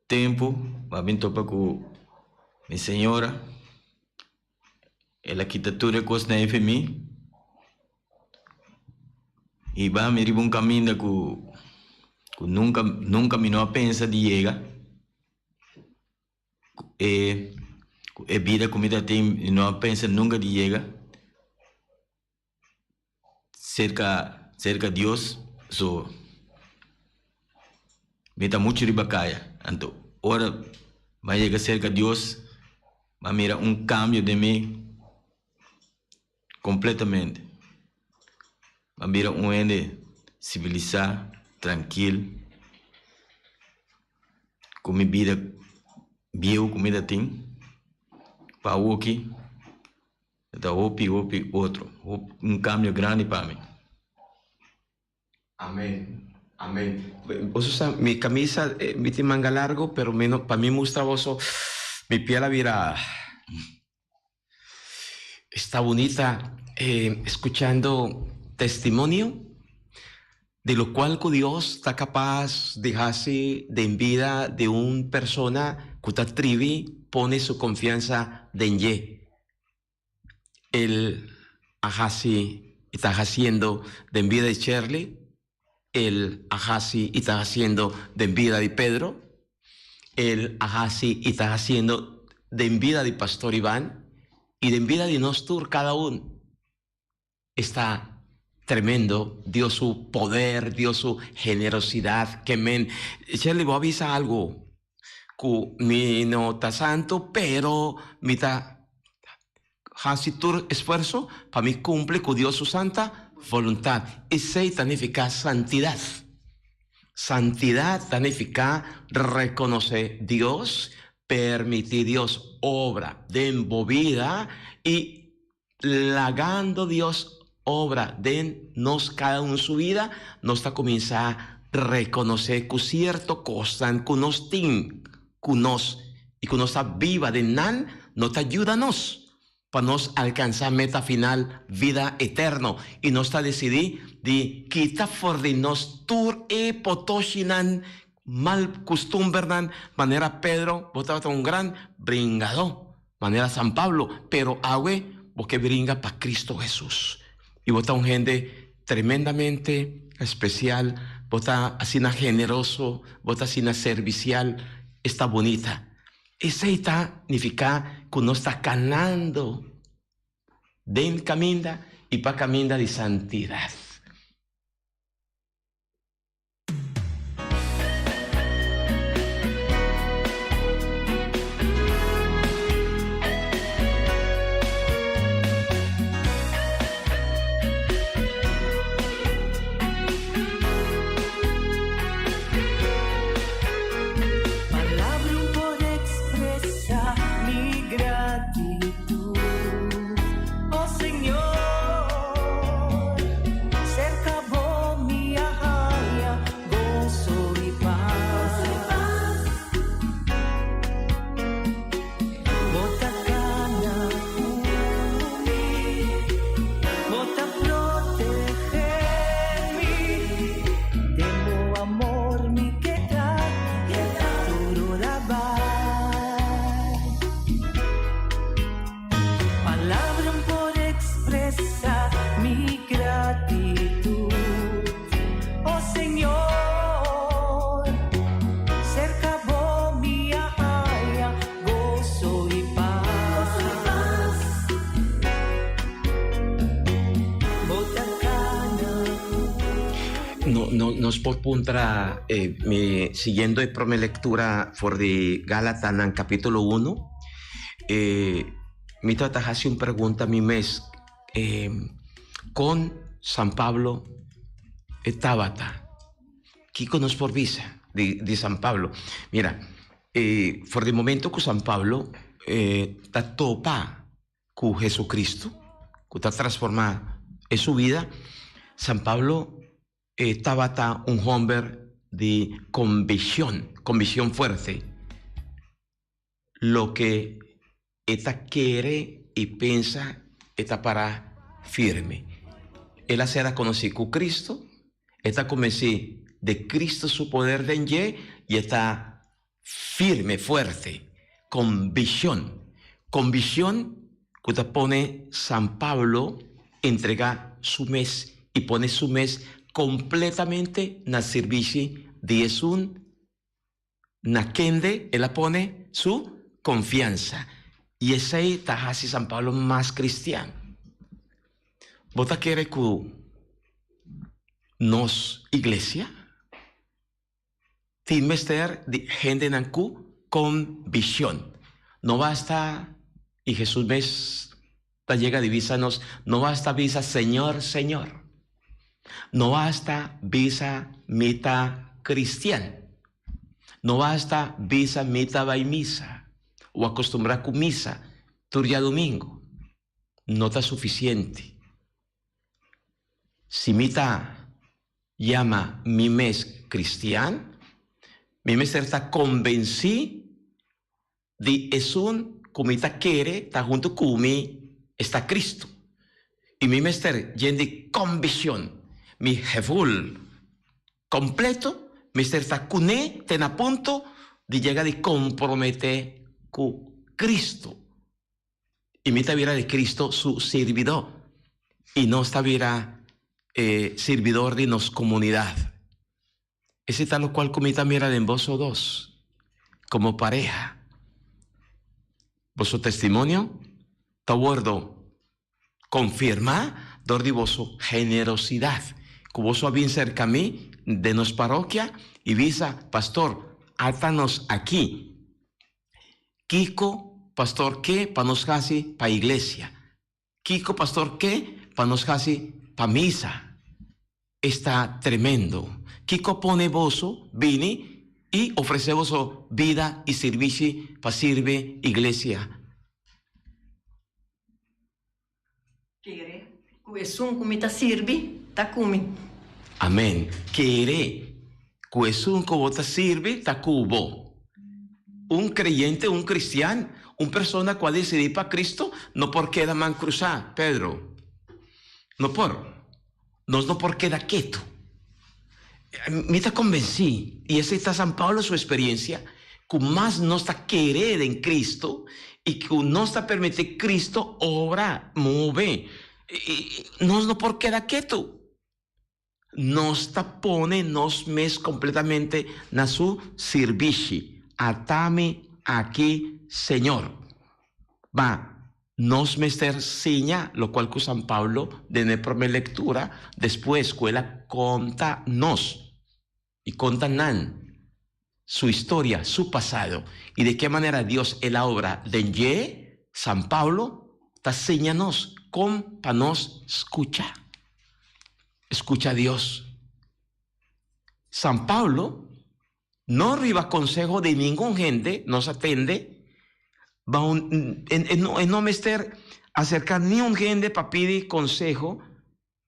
tempu mi a bin topa ku mi señora, el a kita tur e kosnan ei for mi i ba mi riba un kaminda ku nunka nunka mi no a pensa di yega. E e bida ku mi ta tin mi no a pensa nunka di yega serka serka Dios so mi ta muchu riba kaya anto ora mi a yega serka Dios mi a mira un kambio den mi kompletamente mi a bira un hende sivilisá trankil. Ku mi bida bieu ku mi ta tin pa awoki ta hopi hopi otro, un kambio grandi pa mi. Amen amen boso sa mi camisa mi tin manga largo pero mi no pa mi mustra boso mi piel a bira Esta bunita escuchando testimonio di lo cual cu Dios ta capaz di haci den bida di un persona cu ta tribi pone su confianza den dje. El a haci y ta haciendo den bida di Sherley, el a haci y ta haciendo den bida di Pedro, el a haci y ta haciendo den bida di Pastor Ivan y den bida di nos tur cada un. Esta tremendo Dios su poder, Dios su generosidad ke men. Sherley bo a bisa algo cu mi no ta santo pero mi ta Hasi tur esfuerso pa mi kumpli ku Dios su santa boluntat. Esei ta nifiká santidat. Santidat ta nifiká rekonosé Dios, permití Dios obra den bo bida i lagando Dios obra den nos kada un su bida, nos ta kuminsá rekonosé ku sierto kosnan ku nos tin ku nos i ku nos ta biba den nan no ta yuda nos pa nos alkansá meta final, vida eterno. I nos ta desidí di kita for di nos tur e potoshinan, mal kustumbernan, manera Pedro, bo tabata un gran bringadó, manera San Pablo, pero awe bo ke bringa pa Cristo Hesus. I bo ta un hende tremendamente especial, bo ta asina generoso, bo ta asina servicial, esta bunita. Esey ta nifica cu nos ta canando den caminda y pa caminda di santidad. No, no, nos por puntra, eh, mi, siguiendo e prome lectura for di Galatanan capítulo 1, eh, mi ta hasi un pregunta mi mes, eh, con San Pablo e tabata? Kiko nos por bisa di, di San Pablo? Mira, eh, for di momento ku San Pablo eh, ta topa ku Jesucristo, ku ta transformá e su vida, San Pablo e tabata un homber di konvishon, konvishon fuerte. Loke e ta kere i pensa e ta pará firme. El a sera konosí ku Cristo, e ta komensí de Cristo su poder den dje i e ta Firme, fuerte, konvishon. Konvishon ku ta pone San Pablo entregá su mes i pone su mes kompletamente na sirbishi di esun na kende el a pone su konfiansa. I esei ta hasi San Pablo mas kristian. Bo ta kere ku nos iglesia? Tin mester di hendenan ku konvishon. No basta, i Hesus mes ta yega di bisa nos, no basta bisa Señor, Señor. No basta bisa mi ta kristian. No basta bisa mi ta bai misa o akostumbrá ku misa tur diadumingu. No ta sufisiente. Si mi ta yama mi mes cristian, mi mester ta convenci di esun cu mi ta kere ta hunto cu mi esta Cristo. Y mi mester yen di conviccion, mi gevoel completo mester ta cune te na punto di yega di compromete cu Cristo. I mi ta bira di Cristo su sirbidó, i nos ta bira e sirbidor di nos comunidad. Esei ta locual cu mi ta mira den boso dos, como pareha. Boso testimonio ta wordo confirmá dor di boso generosidad, cu boso a bin cerca mi den nos parokia i bisa, Pastor, ata nos aki. Kiko pastor ke pa nos hasi pa iglesia? Kiko pastor ke pa nos hasi pa misa? Esta tremendo! Kiko pone boso bini i ofresé boso bida i sirbishi pa sirbi iglesia? Kere ku esun ku mi ta sirbi ta ku mi. Amen. Kere ku esun ku bo ta sirbi ta ku bo. Un kreyente, un kristian, un persona ku a disidí pa Kristu no por keda man krusá, Pedro. No por. Nos no por keda ketu. Mi ta konbensí, i esei ta San Pablo su esperiensia, ku mas nos ta kere den Kristu i ku nos ta permití Kristu obra, move, nos no por keda ketu. Nos ta pone nos mes kompletamente na su sirbishi. Atami aki, Señor. Ba, nos mester siña locual cu San Pablo den e prome lectura despues cu el a conta nos y conta nan su historia, su pasado y de ke manera Dios el a obra den dje, San Pablo ta siña nos con pa nos scucha. Scucha Dios. San Pablo No riba conseho di ningun hende nos a tende, ba un, e, no, e no mester acerca niun hende pa pidi conseho.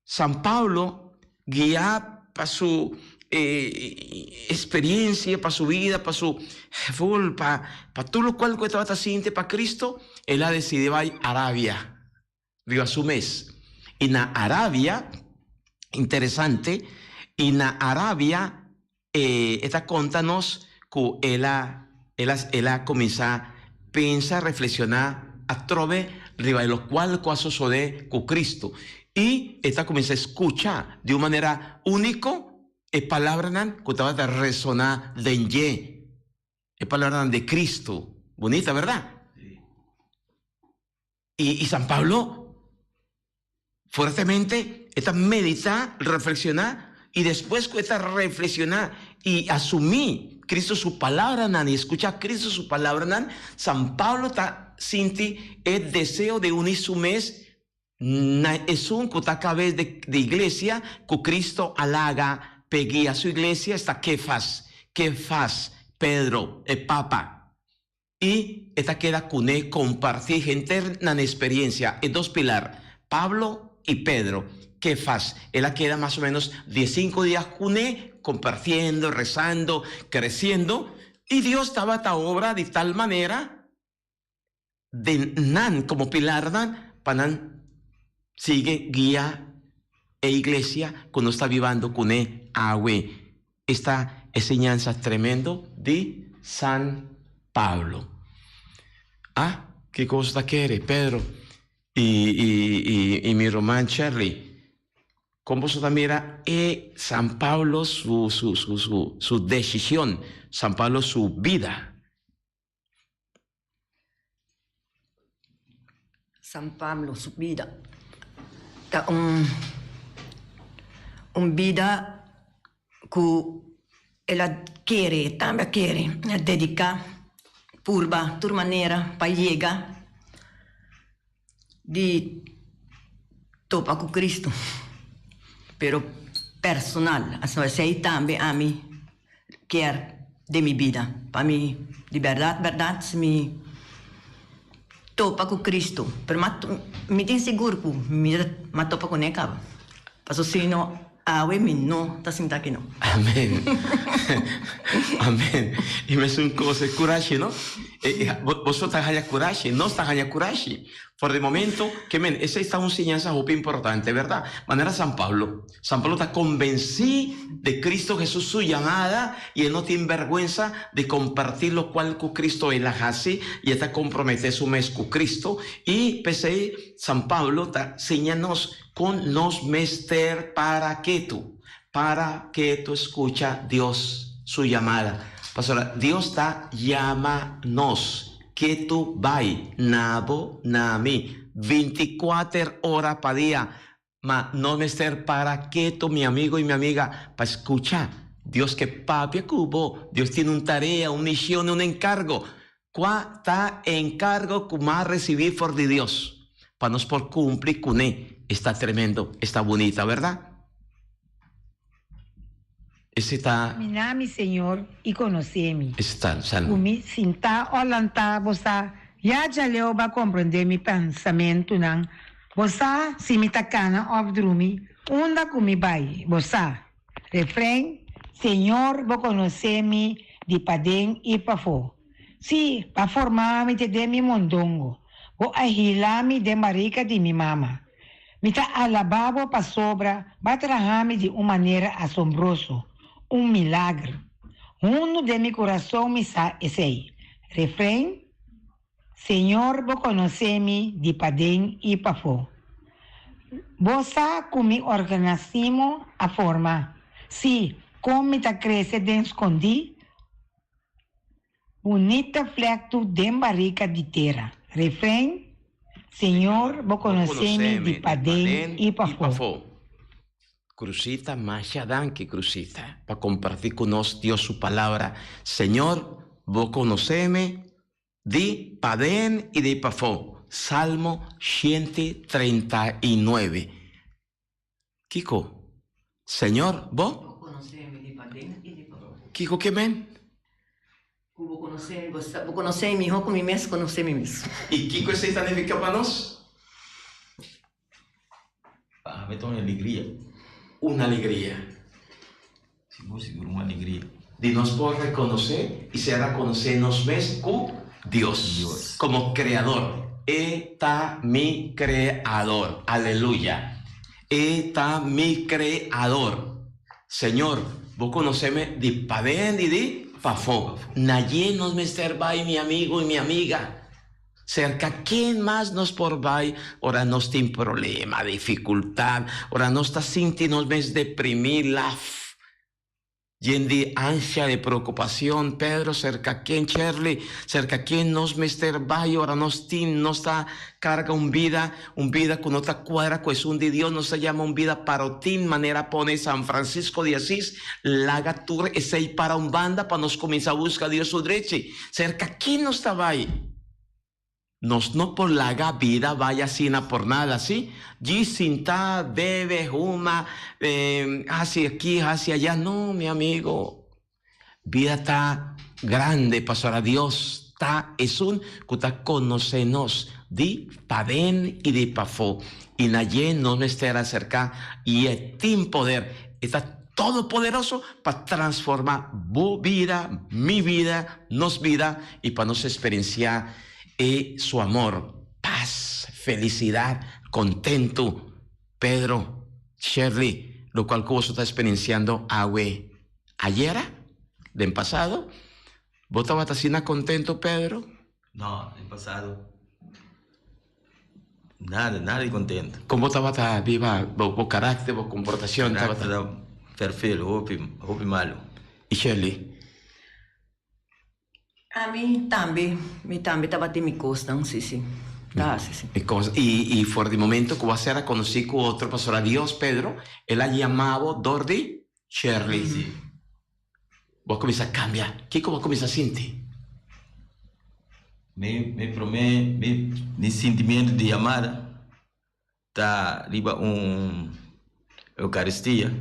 San Pablo, guiá pa su eh, experiencia, pa su vida, pa su gevoel, pa, pa tur locual cu e tabata sinti pa Cristo, el a decidi bai Arabia. Riba su mes. I na Arabia, interesante, i na Arabia e e ta konta nos ku el a el a el a kuminsá pensa, reflekshoná atrobe riba e lokual ku a sosodé ku Kristu. I e ta kuminsá skucha di un manera úniko e palabranan ku tabata resoná den dje. E palabranan di Kristu. Bunita, bèrdat? I San Pablo fuertemente e ta meditá, reflekshoná. I despues ku e ta reflekshoná i asumí Cristo su palabranan i skuchá Cristo su palabranan, San Pablo ta sinti e deseo di uní su mes na esun ku ta kabes di iglesia ku Cristo a laga p'e guia su iglesia, esta Kefas, Kefas, Pedro, e Papa. I e ta keda kuné kompartí henter nan esperiensia, e dos pilar, Pablo i Pedro. Kefas, el a keda mas o ménos diesinku dia kuné, kompartiendo, resando, kresiendo, i Dios tabata obra di tal manera den nan komo pilarnan pa nan sigui guia e iglesia ku nos ta bibando kuné awe. Esta e siñansa tremendo di San Pablo. Ah, ki kos ta kere, Pedro i i i i mi ruman Shirley. Kon boso ta mira e San Pablo su su su su su desishon, San Pablo su bida? San Pablo su bida ta un un bida ku el a kere, e tambe a kere, a dediká purba tur manera pa yega di topa ku Cristo, pero personal, esei tambe ami kier den mi bida, pa mi di bèrdat bèrdat si mi topa ku Cristo, pero mi tin sigur ku mi a topa kuné kaba, pasobra si no Awe mi no ta sinta aki no. Amen. Amen. E mesun kos e kurashi no. Boso ta haña kurashi, nos ta haña kurashi. For di momento ke men, esei ta un siñansa hopi importante, bèrdat? Manera San Pablo. San Pablo ta konbensí di Cristo Hesus su yamada i e no tin bèrgwensa di kompartí lokual ku Cristo el a hasi i e ta komprometé su mes ku Cristo. I p'esei San Pablo ta siña nos Kon nos mester para ketu? Para ketu skucha Dios su yamada. Pasobra Dios ta yama nos ketu bai, na bo, na mi, bintikuater ora pa dia. Ma nos mester para ketu, mi amigo i mi amiga, pa skucha Dios ke papia ku bo. Dios tin un tarea, un mision, un enkargo. Kua ta e enkargo ku m'a risibí for di Dios pa nos por kumpli kuné? Esta tremendo, esta bunita, bèrdat? Ese ta. Miná mi, Señor, i konosé mi. Ese ta Salmo. Ku mi sintá o lantá, bo sa, ya djaleu bo a komprondé mi pensamentunan. Bo sa si mi ta kana òf drumi, unda ku mi bai, bo sa. Refrein, Señor, bo konosé mi di paden i pafó. Sí, bo a formá mi te den mi mondongo, bo a hila mi den barika di mi mama. Mi ta alabá bo pasobra bo a traha mi di un manera asombroso, un milagro. Hundu den mi kurason mi sa esei. Refrein, Señor bo konosé mi di paden i pafó. Bo sa ku mi organasimo a forma, sí, kon mi ta krese den skondí, bunita flèktu den barika di tera. Refrein, Señor bo konosé mi di paden i pafó. Cruzita, masha danki Cruzita pa kompartí ku nos Dios su palabra. Señor bo konosé mi Di paden i di pafó. Salmo 139. Kiko? Señor, bo? Bo konosé mi di paden i di pafó. Kiko ke men? Ku bo konosé mi, bo sa, bo konosé mi mihó ku mi mes konosé mi mes. I kiko esei ta nifiká pa nos? Pa mi ta un alegria. Un alegria. Sigur, sigur un alegria. Di nos por reconoce y ser reconoce nos mes cu Dios como Creador. E ta mi Creador. Aleluya. E ta mi Creador. Señor, bo conoceme di paden y di pafó. Na dje nos mester bay, mi amigo y mi amiga. Serka ken mas nos por bai ora nos tin problema, difikultat, ora nos ta sinti nos mes deprimí, laf? Yen di ansha i preocupacion, Pedro, cerca ken, Shirley, cerca ken nos mester bai ora nos tin, nos ta carga un bida, un bida cu no ta cuadra cu esun di Dios, nos ta yama un bida parotin, manera pone San Francisco di Asis, laga tur esey para un banda pa nos cuminsa busca Dios su drechi. Cerca ken nos ta bai? Nos no por laga bida bai asina por nada, sí? Djis sinta, bebe, huma, hasi aki, hasi allá. No, mi amigo. Bida ta grande pasobra Dios ta esun ku ta konosé nos di paden i di pafó. I na dje nos mester aserká i e tin poder. E ta todopoderoso pa transformá bo bida, mi bida, nos bida i pa nos eksperensiá e su amor, pas, felisidat, kontentu. Pedro, Shirley, lokual ku boso ta eksperensiando awe, ayera, den pasado, bo tabata asina kontentu, Pedro? No, den pasado nada, nada di contento. Con bo tabata biba, bo, bo carácter, bo comportacion tabata? Carácter ta ferfeel, hopi, hopi malo. Y Shirley? Ami tambe, mi tambe tabatin mi cosnan, si, si. Ta haci, si. Mi cos, y, y for di momento cu bo a ser conoci cu otro pasobra Dios, Pedro, El a yama bo dor di Shirley. Si. Bo a kuminsá kambia. Kiko bo a kuminsá sinti? Mi mi promé mi mi sintimiento di yamada ta riba un Eucaristia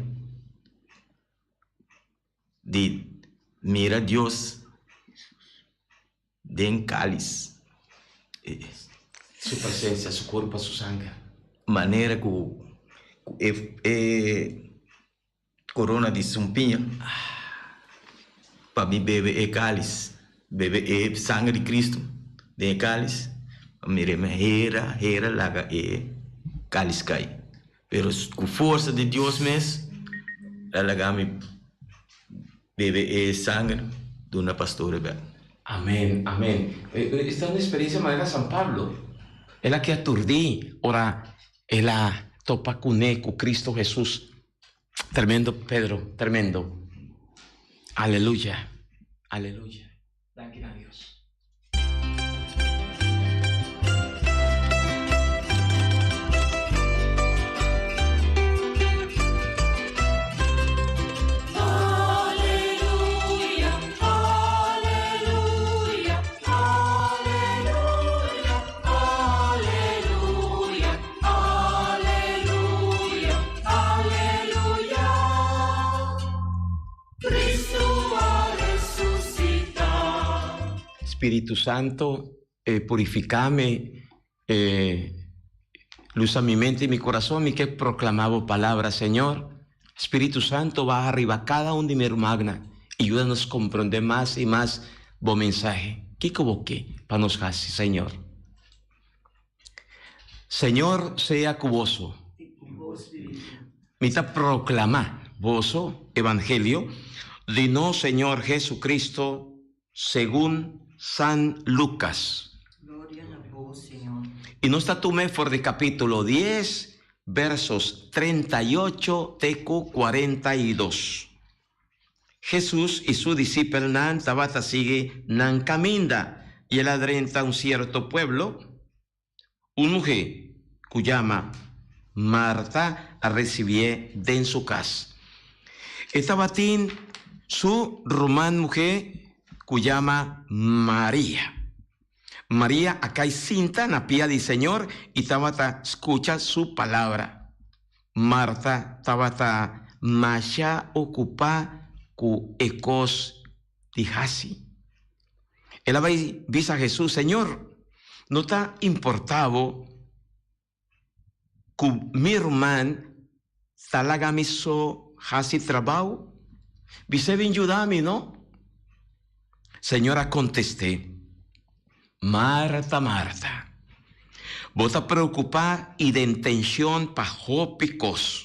di mira Dios den cáliz. Su presencia, su cuerpo, su sangre. Manera ku ku e e Corona di sumpiña pa mi bebe e cáliz, bebe e sangre di Cristo den e cáliz, pa mi rema hera, hera laga e cáliz cay. Pero cu forsa di Dios mes a laga mi bebe e sangre duna Pastor Rebel. Amen, amen. Esta un experiencia manera San Pablo. El a keda turdí ora el a topa cuné cu Cristo Jesús. Tremendo Pedro, tremendo. Aleluya, aleluya. Danki na Dios. Spiritu Santo, purifiká mi, lusa mi mente i mi kurason, mi ke proklamá bo palabra, Señor. Spiritu Santo, baha riba kada un di mi rumannan i yuda nos komprondé mas i mas bo mensahe. Kiko bo ke pa nos hasi, Señor? Señor sea ku boso. Mi ta proklamá boso evangelio di nos Señor Jesucristo segun San Lucas. I nos ta tum'é for di kapítulo dies, versos 38 te ku 42. Hesus i su disipelnan tabata sigui nan kaminda, i el a drenta un sierto pueblo. Un muhé ku yama Marta a risibié den su kas. E tabatin su ruman muhé ku yama Maria. Maria a kai sinta na pia di Señor i tabata skucha su palabra. Marta tabata masha okupá ku e kos di hasi. El a bai bisa Hesus, Señor, no ta importá bo ku mi ruman ta laga mi so hasi trabou? Bis'é bin yuda mi, no? Señor a kontest'é, Marta, Marta, bo ta preokupá i den tenshon pa hopi kos,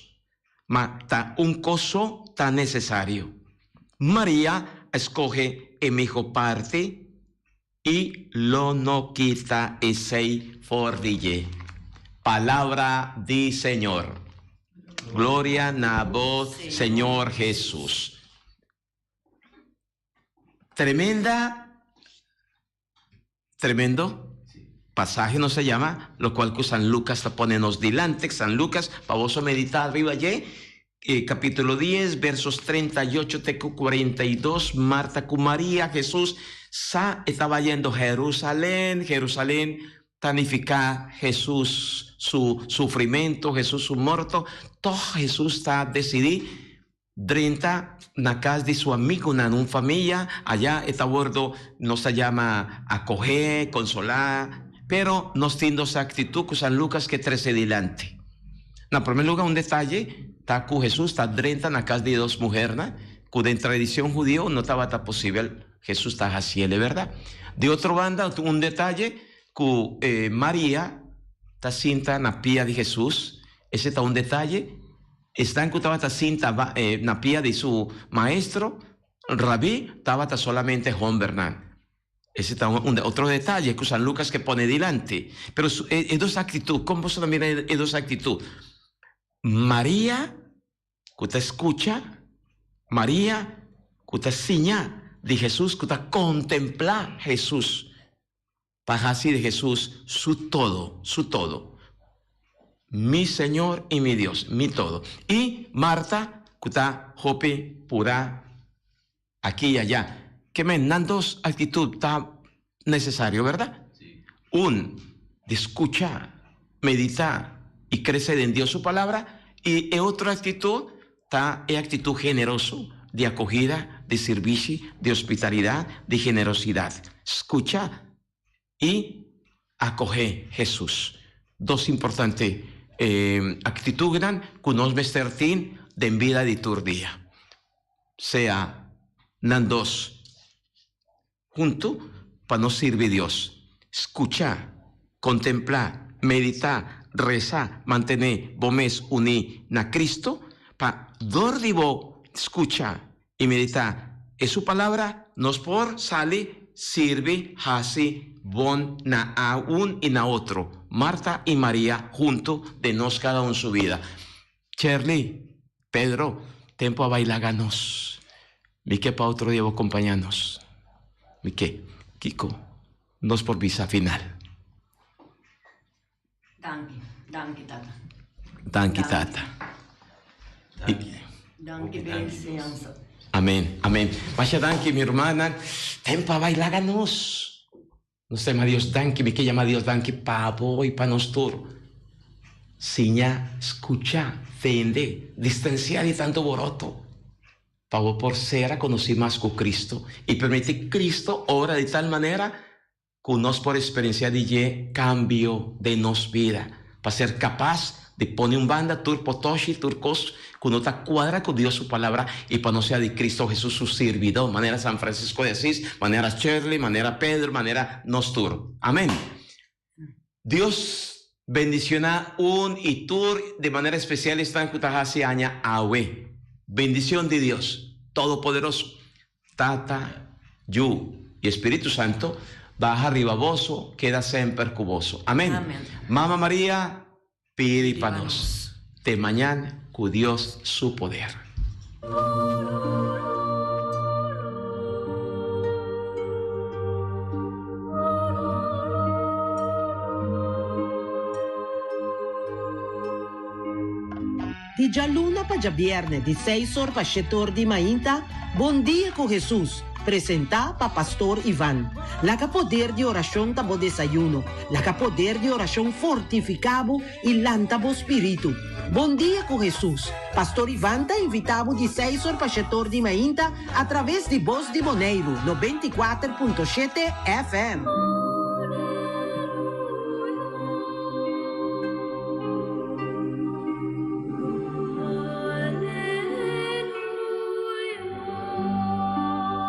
ma ta un kos so ta nesesario. Maria a skohe e mihó parti i lo no kita esei for di dje. Palabra di Señor. Gloria na bo, Señor Hesus. Tremenda, tremendo pasaje nos ta yama, locual cu San Lucas ta pone nos dilanti. San Lucas, pa boso medita riba dje, capítulo dies, versos 38 te cu 42, Marta cu Maria, Jesus sa e taba yendo Jerusalén, Jerusalén ta nifica Jesus su sufrimento, Jesus su morto, toch Jesus ta decidi Drenta na cas di su amigonan, un famia, allá e ta wordo, nos ta yama acoge, consola, pero nos tin dos actitud cu San Lucas ke trece dilanti. Na primer lugar un detaye ta cu Jesus ta drenta na cas di e dos muhernan, cu den tradicion hudio no tabata posibel Jesus ta haciele, verdad? Di otro banda un detaye cu Maria ta sinta na pia di Jesus, ese ta un detaye. Esnan ku tabata sinta na pia di su maestro, rabí, tabata solamente hombernan. Ese ta un otro detaye ku San Lukas ke pone dilanti. Pero su e dos aktitut, kon boso ta mira e dos aktitut? Maria ku ta skucha, Maria ku ta siña di Hesus, ku ta kontemplá Hesus. Pa hasi di Hesus su todo, su todo. Mi Señor i mi Dios, mi todo. I Marta ku ta hopi purá aki i ayá. Ke men, nan dos aktitut ta nesesario, bèrdat? Un, di skucha, meditá i krese den Dios su Palabra, i e otro aktitut ta e aktitut generoso di akohida, di sirbishi, di hospitalidat, di generosidat. Skucha i akohé Hesus. Dos importante aktitutnan ku nos mester tin den bida di tur dia. Sea nan dos Huntu pa nos sirbi Dios. Skucha, kontemplá, meditá, resa, mantené bo mes uní na Kristu, pa dor di bo skucha i meditá e Su Palabra, nos por sali sirbi hasi bon na a un i na otro, Marta i Maria huntu den nos kada un su bida. Cherly, Pedro, tempu a bai laga nos. Mi ke pa otro dia bo kompañá nos. Mi ke. Kiko nos por bisa final? Danki, danki tata. Danki tata. Danki. Danki p'e enseñansa. Amen, amen. Masha danki mi rumannan. Tempu a bai laga nos. Nos ta yama Dios danki, mi ke yama Dios danki pa bo i pa nos tur. Siña skucha, tende, distansiá di tantu boroto, pa bo por ser a konosí mas ku Kristu i permití Kristu obra di tal manera ku nos por eksperensiá di dje kambio den nos bida, pa ser kapas di pone un banda tur potoshi, tur kos ku no ta kuadra ku Dios su Palabra i pa no sea di Cristo Hesus su sirbidó, manera San Francisco de Asis, manera Shirley, manera Pedro, manera nos tur. Amen. Dios bendiciona un i tur, di manera especial esnan ku ta hasi aña awe. Bendicion di Dios Todopoderoso, Tata, Yu i Espiritu Santo baha riba boso, keda semper ku boso. Amen. Mama Maria, pidi pa nos. Te mañan ku Dios su poder. Di djaluna pa djabierne di seis or pa shete or di mainta, Bon Dia ku Hesus, presentá pa Pastor Ivan. Laga poder di orashon ta bo desayuno. Laga poder di orashon fortifiká bo i lanta bo spiritu. Bon Dia ku Hesus, Pastor Ivan ta invitá bo di seis or pa shete or di mainta atraves di Bos di Boneiru, 94.7 FM.